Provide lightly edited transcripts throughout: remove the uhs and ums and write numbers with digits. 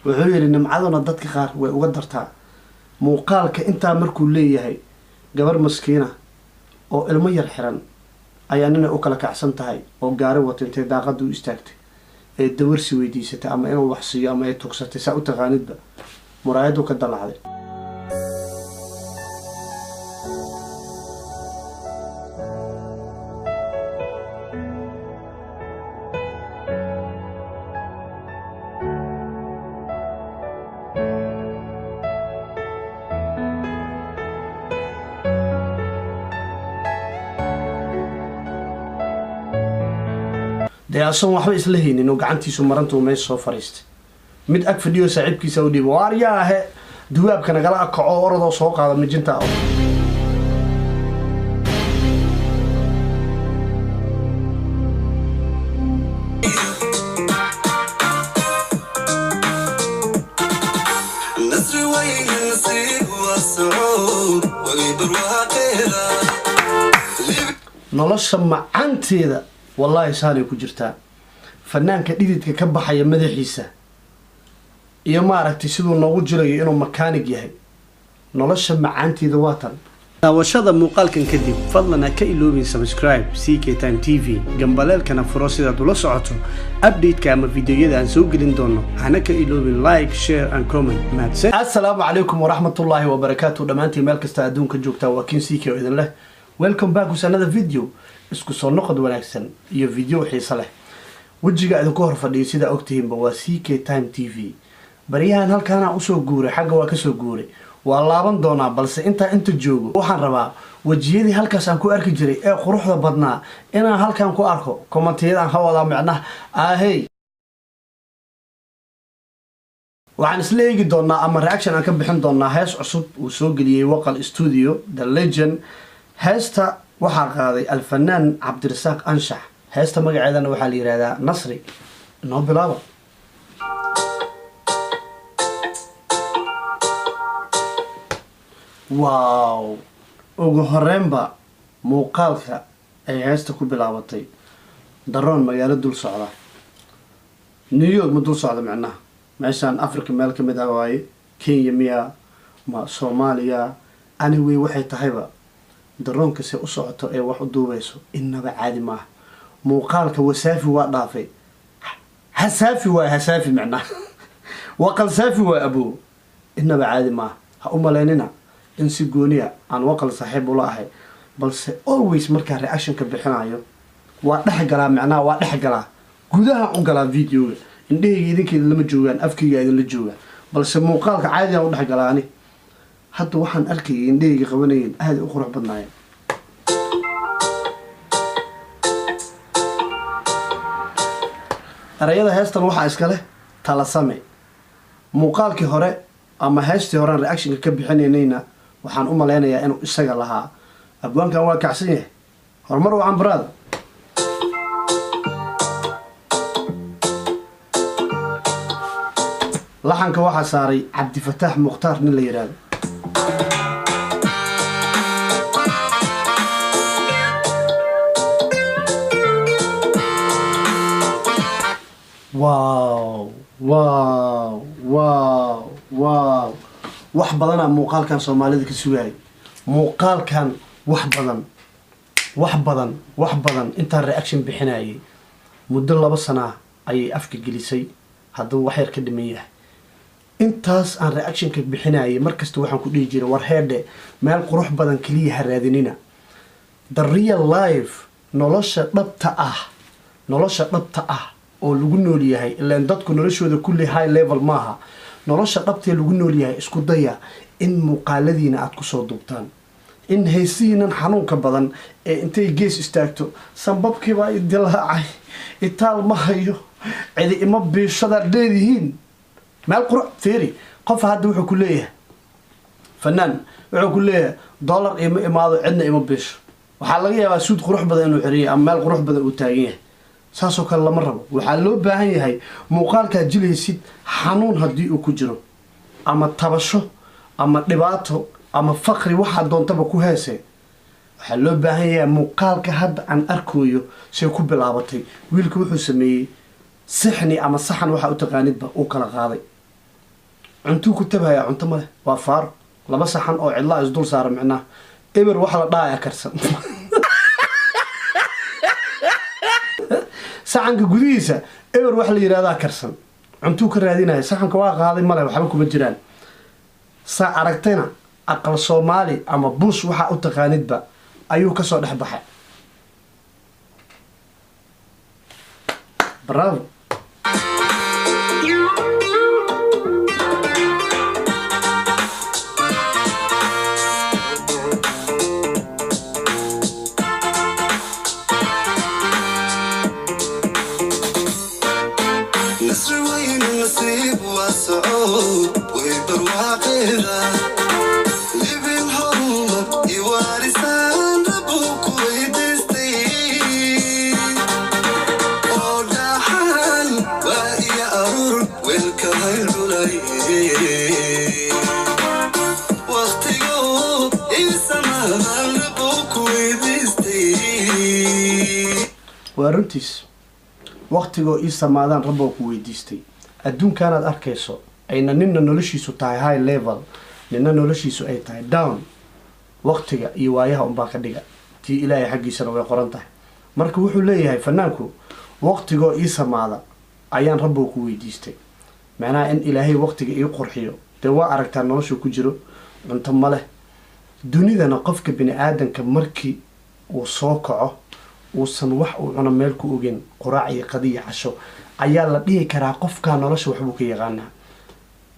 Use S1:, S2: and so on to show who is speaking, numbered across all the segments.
S1: Wuxuu yidhi nimcaduna dadka qaar way uga dartaa. Muuqaalka intaa markuu leeyahay, gabar maskiina oo ilmo yar xiran ayaa ninay u kala kacsan tahay oo gaari wata intay daaqada u istaagtay ee dawarsi weydiisatay ama inuu wax siiyo ama ay tugsatay, saa u taqaanidba, muraayadu ka dalacday. Dee asoon waxba isla haynin oo gacantiisu marantuu meesha soo fariistay, mid ag fadhiyo saaxiibkiisa u dhiibo, waar yaa ahe, duwaabka nagala akaco, orodoo soo qaada mijinta.
S2: Nasri wayne nasiib waa sacuud wagay barwaaqeeda.
S1: Nolosha macanteeda wallaahi saanay ku jirtaa. Fanaanka dhididka ka baxaya madaxiisa iyo maaragtay siduu noogu jirayo inuu makaanig yahay, nolosha macaanteeda waa tan. Daawashada muuqaalkan kadib, fadlan ha ka iloobin subscribe CK Time TV, gambaleelkana furo sidaad ula socoto update-ka ama videoyada aan soo gelin doono. Hana ka iloobin like, share and comment. Mahadsan. Assalaamu calaykum waraxmatullaahi wabarakaatu. Dhammaantiin meel kasta adduunka joogtaa, waa kin CK oo idin leh welcome back with another video. Isku soo noqod wanaagsan iyo video xiiso leh. Wejiga idinku hor fadhiyo, sidaa ogtihiinba, waa CK Time TV. Baryahan halkaanaa usoo guuray, xagga waa kasoo guuray, waa laaban doonaa, balse intaa inta joogo waxaan rabaa wejiyadii halkaas aan ku arki jiray ee quruxda badnaa inaan halkan ku arko. Commentiyadaan ha wadaa micnaha ahey. Waxaan isla eegi doonaa ama reaction aan ka bixin doonaa hees cusub uu soo geliyey Waqal Studio The Legend. Heesta waxaa qaaday alfanaan Cabdirasaaq Anshax. Heesta magaceedana waxaa la yihahdaa Nasri. Inoo bilaaba. Wow, ugu horeynba muuqaalka ay heesta ku bilaabatay, daroon magaalo dul socda, New York ma dul socda, micnaha meeshaan Africa meel ka mid ah waaye, Kenya miya ma Soomaaliya, anyway waxay tahayba daroonka se u socoto ee wax u duubeyso inaba caadi maaha. Muuqaalka wasaafi waa dhaafay, hasaafi waay, hasaafi micnaha Waqal saafi waay aboo, inaba caadi maaha. Ha u malaynina in si gooniya aan Waqal saaxiib ula ahay, balse always markaa reactionka bixinayo waa dhex galaa, micnaha waa dhex galaa, gudaha u galaa videoga. Indhahayga idinka idinlama joogaan, afkayga idinla jooga, balse muuqaalka caadigan u dhex galaa. Ani hadda waxaan arkayay indhahayga qabanayeen aada u qurux badnaayeen. Erayada heestan waxaa iska leh Talasame. Muuqaalkii hore ama heestii horean reactionka ka bixinaynayna waxaan u malaynayaa inuu isaga lahaa. Abwaankan waa kacsan yahay. Horumar wacan, baraada. Laxanka waxaa saaray Cabdifataax Mukhtaar nin la yidhaahdo. Wow, wow, wow, wow! Wax badanaa muuqaalkan Soomaalida ka sugayay. Muuqaalkan wax badan, wax badan, wax badan intaan reaction bixinayay muddo 2 sana ayay afka gelisay. Hadduu wax yar ka dhiman yahay intaas aan reactionka bixinayay, markasta waxaan ku dhihi jiray, war heedhe, meel qurux badan keliya ha raadinina, the real life, nolosha dhabta ah, nolosha dhabta ah oo lagu nool yahay. Ilaan dadku noloshooda kulli high level maaha. Nolosha dhabtee lagu nool yahay isku daya in muuqaaladiina aada kusoo duubtaan, in heesihiinan xanuunka badan ee intay gees istaagto sanbabkiibaa i dilaacay, itaal ma hayo, cidi ima biishadaad leedihiin. Meel qurux fiiri. Qof hadda wuxuu ku leeyahay, fanaan wuxuu ku leeyahay, dollar ima imaado, cidna ima biisho. Waxaa laga yaabaa suud qurux badan inuu xiriyay ama meel qurux badan uu taagan yahay. Saasoo kale lama rabo. Waxaa loo baahan yahay muuqaalkaad jilaysid xanuun haddii uu ku jiro ama tabasho ama dhibaato ama faqri, waxaa doontaba ku heese. Waxaa loo baahan yahay muuqaalka hadda aan arkooyo say ku bilaabatay. Wiilka wuxuu sameeyey sixni ama saxan waxaa u taqaanidba uu kala qaaday. Cuntuu ku tabhayaa, cunto ma leh, waa faaro, laba saxan oo cidlaa isdul saara, micnaha eber waxa la dhahaya karsan. Saxanka gudihiisa eber waxa la yidhahdaa karsan. Cuntuu ka raadinaya, saxanka waa qaaday, male, waxba kuma jiraan. Saa aragtayna aqal Soomaali ama buus waxaa u taqaanidba ayuu kasoo dhex baxay. Bravo.
S2: Nasri weyne nasiib waa soco way barwaaqeeda libin horumar iwaarisaan rabuu ku weydiistay oo dhaxal waa iyo aruur weelka hayculay waqtigo isamaadaan rabuu ku weydiistay.
S1: Waa runtiis, waqtigoo ii samaadaan rabboo ku weydiistay. Adduunkaanaad arkayso ayna ninna noloshiisu tahay high level, ninna noloshiisu ay tahay down. Waqtiga iyo waayaha unbaa ka dhiga, tii Ilaahay xaggiisana way qoran tahay. Marka wuxuu leeyahay fanaanku, waqtigoo ii samaada ayaan rabboo ku weydiistay, macnaha in Ilaahay waqtiga ii qurxiyo. Dee waa aragtaa noloshu ku jiro, cunto ma leh. Dunidana qofka bini aadanka markii uu soo kaco uusan wax uu cuno meel ku ogeyn, quraac iyo qadi iyo casho, ayaa la dhihi karaa qofkaa nolosha waxbuu ka yaqaanaa.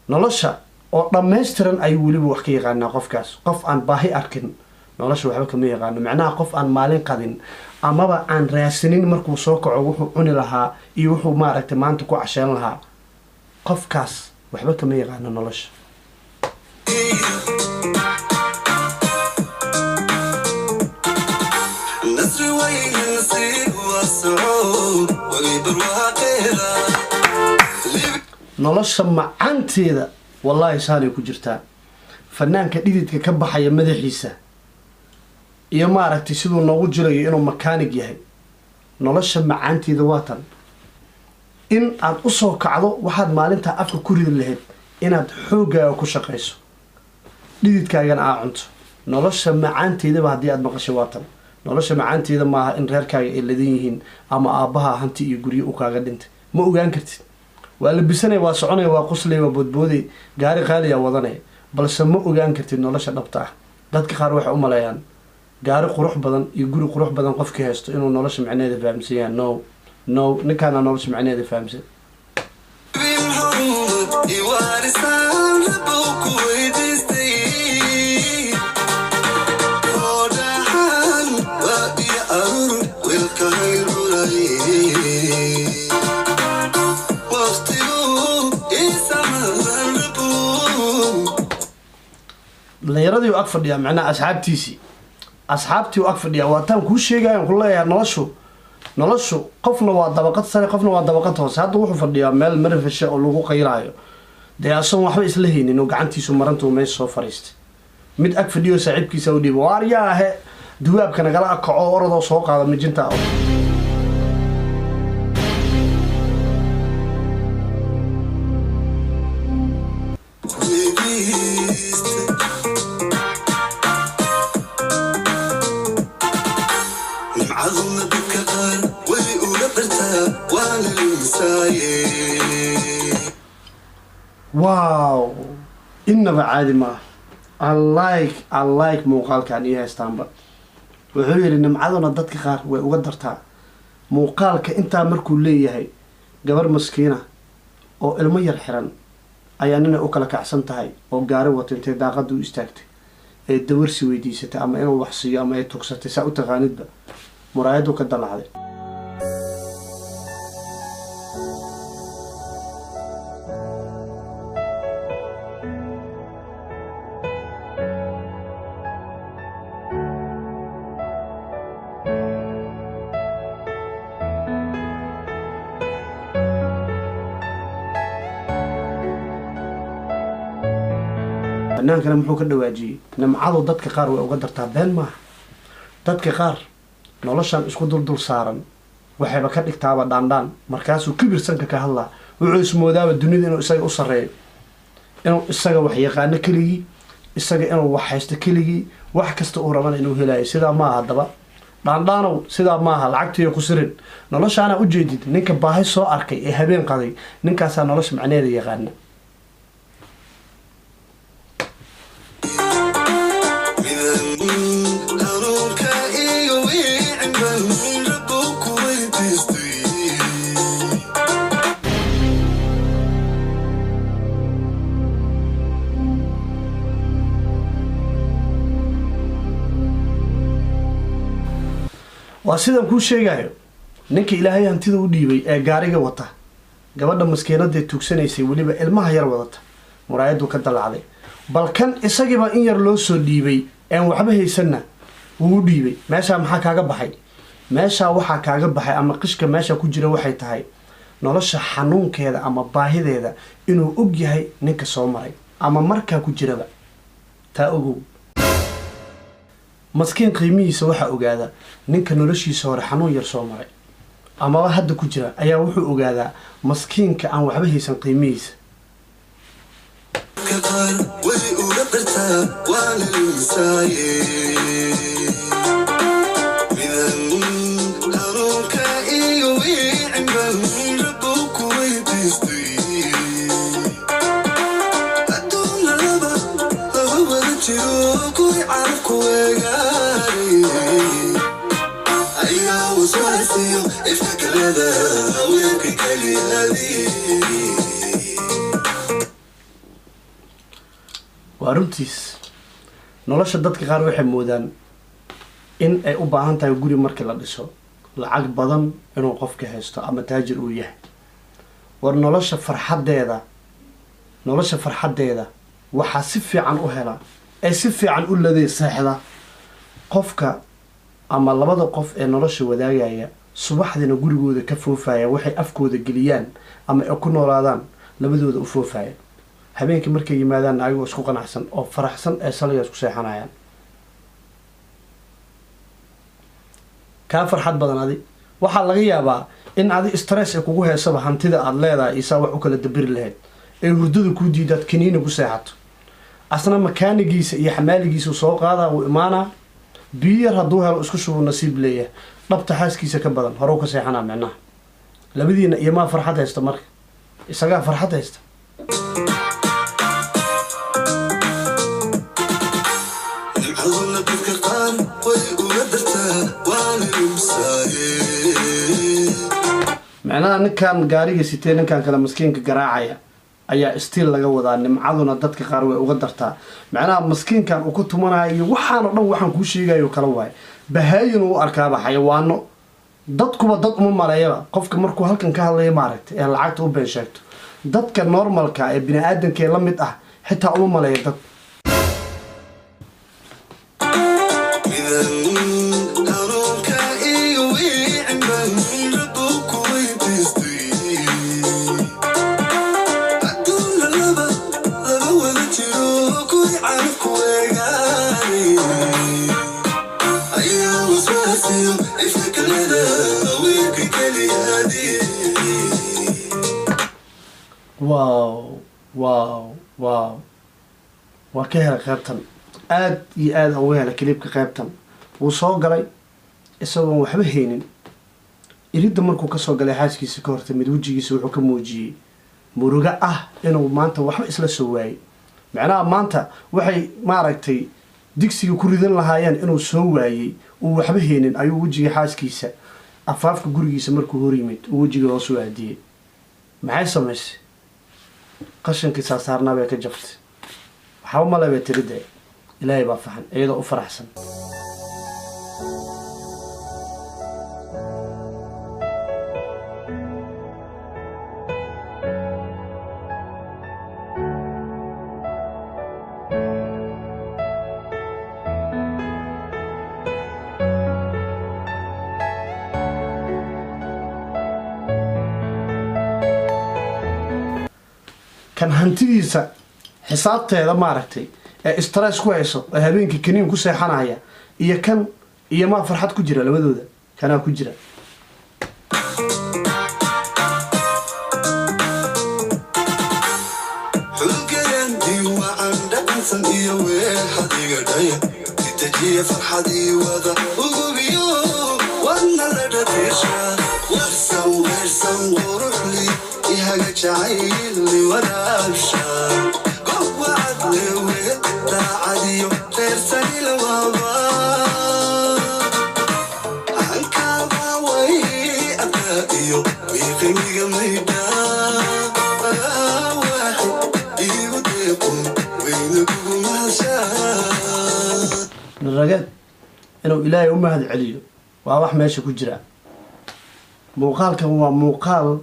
S1: Nolosha oo dhammaystiran ayuu weliba wax ka yaqaanaa qofkaas. Qof aan baahi arkin nolosha waxba kama yaqaano. Macnaha qof aan maalin qadin amaba aan raasinin markuu soo kaco wuxuu cuni lahaa iyo wuxuu maaragtay maanta ku casheen lahaa, qofkaas waxba kama yaqaano nolosha.
S2: Nasri weyne nasiib waa soco way barwaaqeeda.
S1: Nolosha macanteeda wallaahi saanay ku jirtaa. Fanaanka dhididka ka baxaya madaxiisa iyo maaragtay siduu noogu jirayo inuu makaanig yahay, nolosha macaanteeda waa tan in aad usoo kacdo waxaad maalintaa afka ku ridi lahayd, inaad xooggaaga ku shaqayso, dhididkaagana aa cunto. Nolosha macaanteedaba haddii aad maqashay waa tan. Nolosha macaanteeda maaha in reerkaaga ay ladan yihiin ama aabbaha hanti iyo guryo u kaaga dhintay. Ma ogaan kartid. Waa labisanaya, waa soconaya, waa qoslaya, waa boodbooday, gaari qaaliyaa wadanaya, balse ma ogaan kartid nolosha dhabta ah. Dadka qaar waxay u maleeyaan gaari qurux badan iyo guri qurux badan qofkii haysto inuu nolosha macnaheeda fahamsan yahay. No, no, ninkaana nolosha macnaheeda fahamsan.
S2: Libin horumar iwaarisaan rabuu ku weydiistay oo dhaxal waa iyo aruur weelka hayculay waqtigu isamaadaan rabuu.
S1: Dhalinyaradii u ag fadhiyaa, macnaha asxaabtiisii, asxaabtii u ag fadhiyaa. Waa taan kuu sheegayan ku leeyahay, noloshu qofna waa dabaqad sare, qofna waa dabaqad hoose. Hadda wuxuu fadhiyaa meel marfashe oo lagu qaylaayo, dee asagoon waxba isla haynin oo gacantiisu marantuu meesha soo fariistay. Mid ag fadhiyo saaxiibkiisa u dhiibo, waaryaahe, duwaabka nagala akaco, orodoo soo qaada mijinta.
S2: Weydiistay nimcaduna dadka qaar way uga dartaa, waana limisaaye.
S1: Wow, innaba caadi maaha. I like muuqaalkan iyo haystaanba. Wuxuu yidhi nimcaduna dadka qaar way uga dartaa. Muuqaalka intaa markuu leeyahay, gabar maskiina oo ilmo yar xiran ayaa ninay u kala kacsan tahay oo gaari wato intay daaqadda u istaagtay ee dawarsi weydiisatay ama inuu wax siiyo ama ay tugsatay, saa u taqaanidba, muraayaddu ka dalacday. Banaankana muxuu ka dhawaajiyey? Nimcadu dadka qaar way uga dartaa, been maaha. Dadka qaar noloshan isku duldul saaran waxayba ka dhigtaaba dhaandhaan, markaasuu kibir sanka ka hadlaa, wuxuu ismoodaaba dunida inuu isaga u sarreeyo. Inuu isaga wax yaqaano keligii, isaga inuu wax haysto keligii, wax kasta uu rabana inuu helayo. Sidaa maaha haddaba dhaandhaanow, sidaa maaha. Lacagtiiyo ku sirin noloshaana ujeedid. Ninka baahi soo arkay ee habeen qaday, ninkaasaa nolosha macnaheeda yaqaana.
S2: Midan hanuunka iga wiicin baan Rabbow ku weydiistay.
S1: Waa sidaan kuu sheegayo, ninka Ilaahay hantida u dhiibay ee gaariga wata, gabadha maskiinadae tuugsanaysay, weliba ilmaha yar wadata, muraayaddu ka dalacday. Bal kan isagiiba in yar loo soo dhiibay een waxba haysanna wuu u dhiibay. Meeshaa maxaa kaaga baxay? Meeshaa waxaa kaaga baxay ama qishka meesha ku jira waxay tahay nolosha xanuunkeeda ama baahideeda inuu og yahay ninka soo maray ama markaa ku jiraba. Taa ogow, maskiin qiimihiisa waxaa ogaada ninka noloshiisa hore xanuun yar soo maray amaba hadda ku jira ayaa wuxuu ogaadaa maskiinka aan waxba haysan qiimihiisa.
S2: Dadka qaar way uga dartaa, waana lumisaaye. Midan hanuunka iga wiicin baan Rabbow ku weydiistay. Adduunna laba laba wada jiro, kuwii carabku weegaaray ayaa waswaasiyo ifka kaleda haweenka keliyaadii.
S1: Waa runtiis. Nolosha dadka qaar waxay moodaan in ay u baahan tahay guri markii la dhiso lacag badan inuu qofka haysto ama taajir uu yahay. War nolosha farxaddeeda, nolosha farxaddeeda waxaa si fiican u hela ee si fiican u laday seexda qofka ama labada qof ee nolosha wadaagaya, subaxdiina gurigooda ka foofaya, waxay afkooda geliyaan ama ay ku noolaadaan labadooda u foofaya, habeenkii markay yimaadaan ayagoo isku qanacsan oo faraxsan ee saliga isku seexanayaan. Kaa farxad badan adi waxaa laga yaabaa in adi stress ay kugu heesaba hantida aada leedahay isaa wax u kala dabiri lahayd ee hurdada kuu diidaad kaniina ku seexato. Asna makaanigiisa iyo xamaaligiisa soo qaadaa, wuu imaanaa, biyo yar hadduu helo isku shubu, nasiib leeyahay, dhabta xaaskiisa ka badan horew ka seexanaa. Micnaha labadiina iyo maa farxad haysta marka? Isagaa farxad haysta.
S2: Nimcaduna dadka qaar way uga dartaa, waana lumisaaye.
S1: Macnaha ninkan gaariga sitee, ninkan kale maskiinka garaacaya ayaa stiil laga wadaa. Nimcaduna dadka qaar way uga dartaa, macnaha maskiinkan uu ku tumanayo iyo waxaan oo dhan waxaan kuu sheegayo kala waaye. Bahaayin uu arkaaba xayawaano, dadkuba dad uma maleeyaba. Qofka markuu halkan ka hadlaya, maaragtay, ee lacagta u been sheegto, dadka normalka ee bini aadamka ee la mid ah xitaa uma maleeya dad.
S2: Midan hanuunka iga wiicin baan Rabbow ku weydiistay. Adduunna laba laba wada jiro, kuwii carabku weegaaray ayaa waswaasiyo ifka kaleda haweenka keliyaadii.
S1: Wow, wow, wow! Waa ka helay qaybtan, aada iyo aada uga helay clipka qaybtan. Wuu soo galay isagoon waxba haynin. Iridda markuu kasoo galay xaaskiisa ka hortamid, wejigiisa wuxuu ka muujiyey murugo ah inuu maanta waxba isla soo waayey. Macnaha maanta waxay, maaragtay, digsiga ku ridan lahaayeen inuu soo waayey, uu waxba haynin ayuu wejiga xaaskiisa afaafka gurigiisa markuu hor yimid uu wejiga hoos u aadiyey. Maxay samaysay? Qashinkii saasaarnaa bay ka jabtay. Waxba male bay tiri dee, Ilaahay baa faxan, iyadoo u faraxsan. Kan hantidiisa xisaabteeda, maaragtay, ee stress ku hayso ee habeenkii kaniin ku seexanaya iyo kan iyo maa farxad ku jira? Labadooda kanaa ku jira.
S2: Xulgaran. Diwacan dhaqansan iyo weexadiga dhaya dejiya farxadii wada ugubiyo wadna la dhatiisha warsan weersan quruxli ihaga jacayli waraabsha gobwacad lewe daacadiyo reersani lawaaba hankaaba way adaa iyo wiiqimiga maydha waaxid iigu deequn weyna kugu mahashaa.
S1: Rageed inuu Ilaahay u mahad celiyo waa wax meesha ku jira. Muuqaalkan waa muuqaal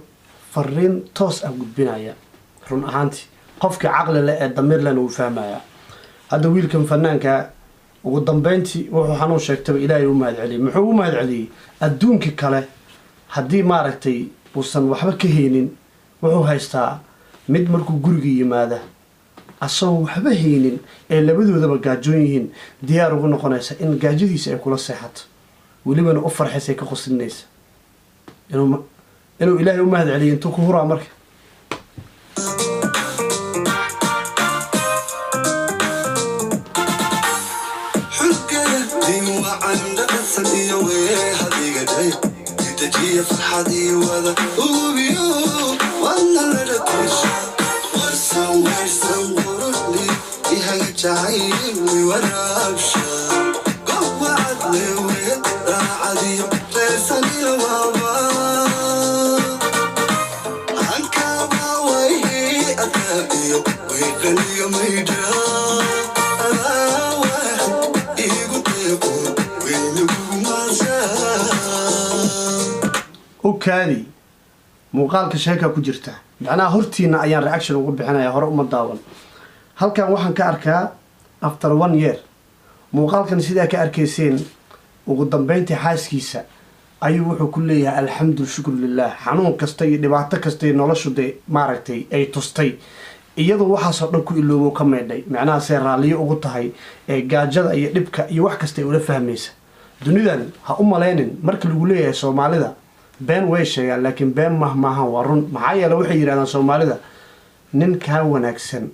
S1: fariin toos ah gudbinaya. Run ahaantii, qofkii caqli leh ee damiir lehna wuu fahmayaa. Hadda wiilkan fanaanka ugu dambeyntii wuxuu xanuun sheegtaba Ilaahay u mahad celiyey. Muxuu u mahad celiyey? Adduunka kale haddii maaragtay uusan waxba ka haynin, wuxuu haystaa mid markuu guriga yimaada asagoo waxba haynin ee labadoodaba gaajoon yihiin, diyaar ugu noqonaysa in gaajadiisa ay kula seexato, welibana u farxaysa, ay ka qoslinaysa. Inuu Ilaahay u mahad celiyo intuu ku huraa marka.
S2: Xulkada diwacan dhaqansan iyo weehadiga dhay dejiya farxadii wada ugubiyo wadna la dhatiisha warsan weersan quruxli ihaga jacayli waraabsha gobwacad lewe daacadiyo reersani lawaaba hankaaba way adaa iyo wayqaniga maydha adaa waaxid iigu deequn weyna kugu maashaa.
S1: U kaadi, muuqaalka sheekaa ku jirta. Macnaha hortiina ayaan reaction ugu bixinaya, hore uma daawan. Halkan waxaan ka arkaa after one year. Muuqaalkan sidaa ka arkayseen, ugu dambeyntii xaaskiisa ayuu wuxuu ku leeyahay alxamdu shukru lilah. Xanuun kasta iyo dhibaato kasta iyo noloshu dee maaragtay ay tustay, iyadu waxaasoo dhan ku iloobo, ka maydhay. Macnaha see raalliyo ugu tahay ee gaajada iyo dhibka iyo wax kasta ay ula fahmaysa. Dunidan ha u malaynin marka lagu leeyahay Soomaalida been way sheegaan, laakiin been mah maahan, waa run. Maxaa yeele waxay yidhahdaan Soomaalida nin kaa wanaagsan,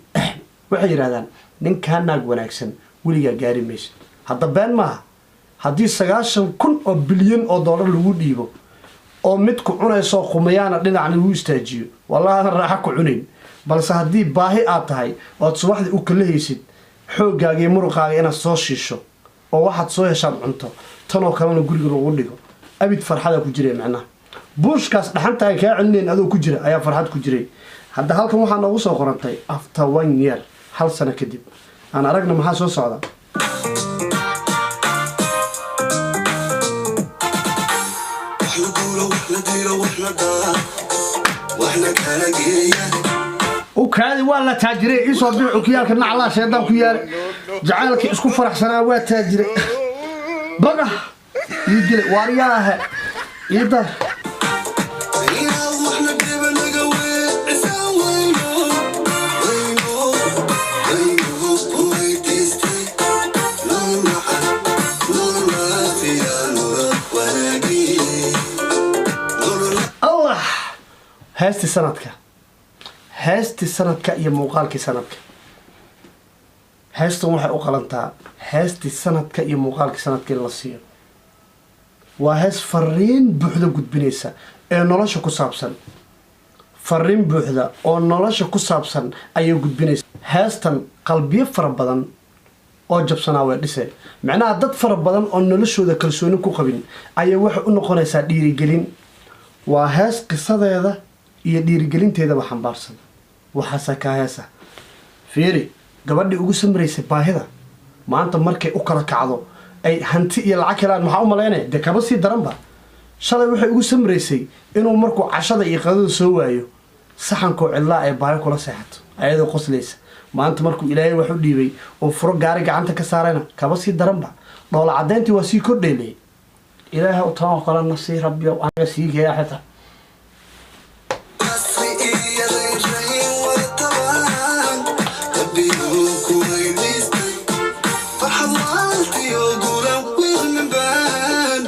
S1: waxay yidhahdaan nin kaa naag wanaagsan weligaa gaari maysa. Hadda been maaha. Haddii 90,000 oo bilyan oo dollar lagu dhiibo oo mid ku cunaysoo qumayaana dhinacna lagu istaajiyo, wallahi aadan raaxo ku cunayn. Balse haddii baahi aad tahay ood subaxdii u kalahaysid xooggaaga iyo muruqaaga inaad soo shiisho oo waxaad soo heshaad cunto, tanoo kalena guriga lagu dhigo, abid farxadaa ku jiray. Macnaha buushkaas dhaxanta aan kaa celinayn adoo ku jira ayaa farxad ku jiray. Hadda halkan waxaa noogu soo qorantay after one year, hal sano kadib. Aan aragna maxaa soo socda.
S2: Waxna guulo, waxna dilo, waxna daa, waxna kala geeya.
S1: U kaadi, waa la taajiray. Iisoo bix okiyaalka, naclaa sheedaan ku yaala. Jacaylka isku faraxsanaa waa taajiray. Baga ii dile waaryaahe ii dar.
S2: Inaad waxna dhiba naga weecisaan wayno wayno wayno ku weydiistay nolol macan, nolol maafiya, nolol wanaagii, nolol.
S1: Allah, heestii sanadka, heestii sanadka iyo muuqaalkii sanadka. Heestan waxay u qalantaa heestii sanadka iyo muuqaalkii sanadka in la siiyo. Waa hees fariin buuxda gudbinaysa ee nolosha ku saabsan. Fariin buuxda oo nolosha ku saabsan ayay gudbinaysa heestan. Qalbiyo fara badan oo jabsanaa way dhiseen. Macnaha dad fara badan oo noloshooda kalsooni ku qabin ayay waxay u noqonaysaa dhiirigelin. Waa hees qisadeeda iyo dhiirigelinteedaba xambaarsan. Waxaase kaa heesa, fiiri, gabadhii ugu samraysay baahida maanta markay u kala kacdo ay hanti iyo lacag helaan, maxaa u malaynaya? Dee kaba sii daranba. Shalay waxay ugu samraysay inuu markuu cashada iyo qadada soo waayo saxankoo cidlaa ay baahi kula seexato ayadoo qoslaysa. Maanta markuu Ilaahay wax u dhiibay oo furo gaari gacanta ka saarayna, kaba sii daranba, dhoola caddayntii waa sii kordhaylay. Ilaahay u taan oo kale nasii Rabbiyow, anaga sii geeya xitaa.
S2: Nasri iyo raynrayn wada tabaan Rabbiyuu ku weydiistay farxad waaltiyo guulan wiilmibaan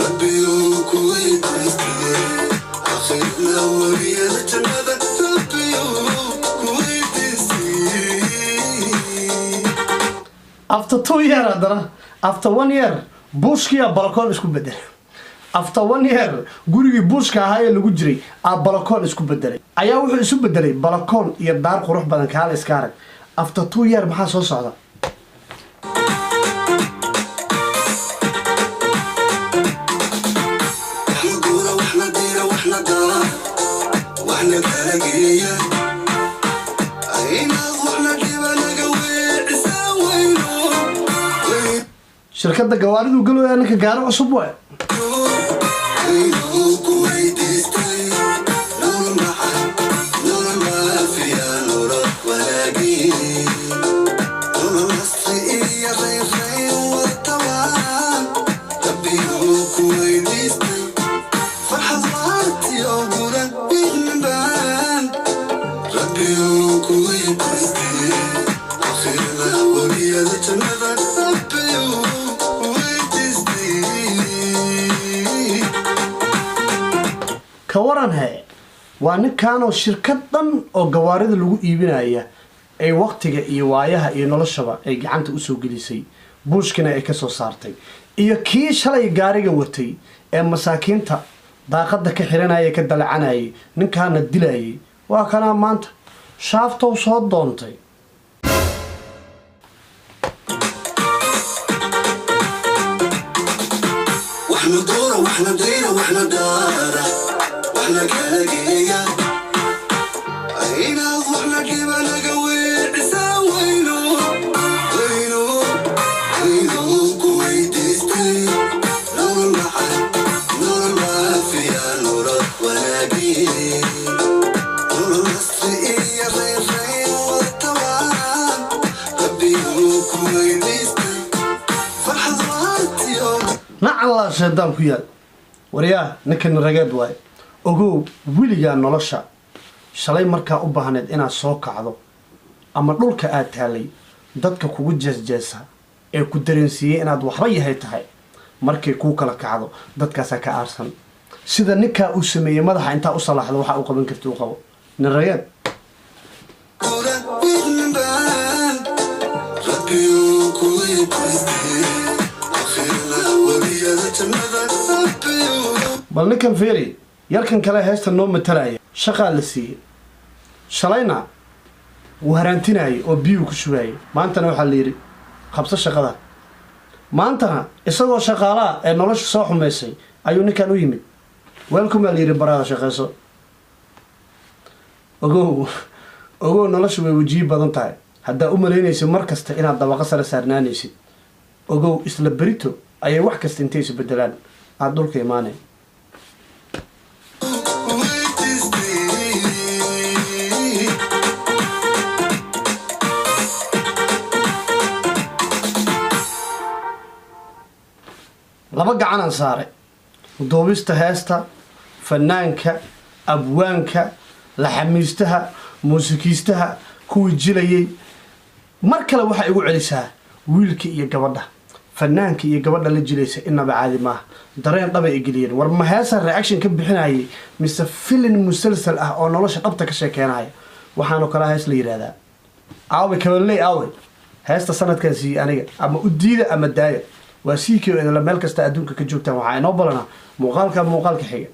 S2: Rabbiyuu ku weydiistay akhirna wariyada jannada Rabbiyuu ku weydiistay.
S1: After 2 year, haddana after one year, buushkiyaa balakoon isku bedelay. After one year, gurigii buushka ahaa ee lagu jiray aa balakoon isku bedelay, ayaa wuxuu isu bedelay balakoon iyo daar qurux badan. Kaala iska arag. After 2 year maxaa soo socda?
S2: Waxna guura, waxna diira, waxna daa, waxna kala geeya. Inaad waxna dhiba naga weecisaa weyno.
S1: Shirkadda gawaaridu galooya ninka, gaari cusub waay.
S2: Weyno ku weydiistay nolol macaan, nolol maafiya, nolol wanaagi, nolol nasri iyo raynrayn watabaan. Rabbiyuu ku weydiistay farxad waartiyo gura baan. Rabbiyuu ku weydiistay akhirna webiyada jannada. Rabbiyuu weydiistay.
S1: Ka waran he, waa ninkaanoo shirkad dhan oo gawaarida lagu iibinaya ay waqtiga iyo waayaha iyo noloshaba ay gacanta usoo gelisay, buushkina ay kasoo saartay, iyo kii shalay gaariga watay ee masaakiinta daaqada ka xiranaya, ka dalacanayay, ninkaana dilayay, waa kanaa maanta shaaftow soo doontay.
S2: Waxna doora, waxna dayra, waxna daara, waxna kala geeya. Inaad waxna dhiba naga weecisaa weyno, weyno, weyno ku weydiistay nolol macaan, nolol maafiya, nolol wanaagi, nolol nasri iyo raynrayn watabaan. Rabbiyuu ku weydiistay farxad waartiyo.
S1: Nacallaa shaydaan ku yaal. Waryaa, ninkan rageed waaye. Ogow, weligaa nolosha shalay markaa u baahneed inaad soo kacdo ama dhulka aad taalay, dadka kugu jeesjeesa ee ku dareensiiyey inaad waxba yahay tahay, markay kuu kala kacdo dadkaasaa ka aarsan. Sida ninkaa uu sameeyey, madaxa intaa u salaaxdo, waxaa u qaban karti u qabo, nin rageed.
S2: Gura baan. Rabbiyuu ku weydiistay akhirna webiyada jannada. Rabbiyuu.
S1: Bal ninkan fiiri, yarkan kale heesta noo matalaya, shaqaa la siiyey. Shalayna wuu haraantinayay oo biyuu ku shubaayay. Maantana waxaa la yidhi qabso shaqada. Maantana isagoo shaqaalaha ee nolosha soo xumaysay ayuu ninkan u yimid. Welcome baa la yidhi, baraada shaqayso. Ogow, ogow, nolosha way wajiyi badan tahay. Haddaa u malaynaysid mar kasta inaad dabaqo sare saarnaanaysid, ogow, isla berito ayay wax kasta intay isu bedelaan aada dhulka imaanay.
S2: Weydiistay.
S1: Laba gacanaan saaray duubista heesta, fanaanka, abwaanka, laxamiistaha, muusikiistaha, kuwii jilayay. Mar kale waxaa igu celisaa wiilka iyo gabadha, fanaanka iyo gabadha la jilaysa. Inaba caadi maaha, dareen dhabay geliyeen. War ma heesa reaction ka bixinayay mise filin musalsal ah oo nolosha dhabta ka sheekeynaya? Waxaanoo kalaa hees la yidhahdaa. Aawe kabaley? Aawe heesta sanadkan siiyey aniga? Ama u diida ama daaya. Waa sii idinla meel kasta adduunka ka joogtaan. Waxaa inoo balanaa muuqaalka muuqaalka xiga.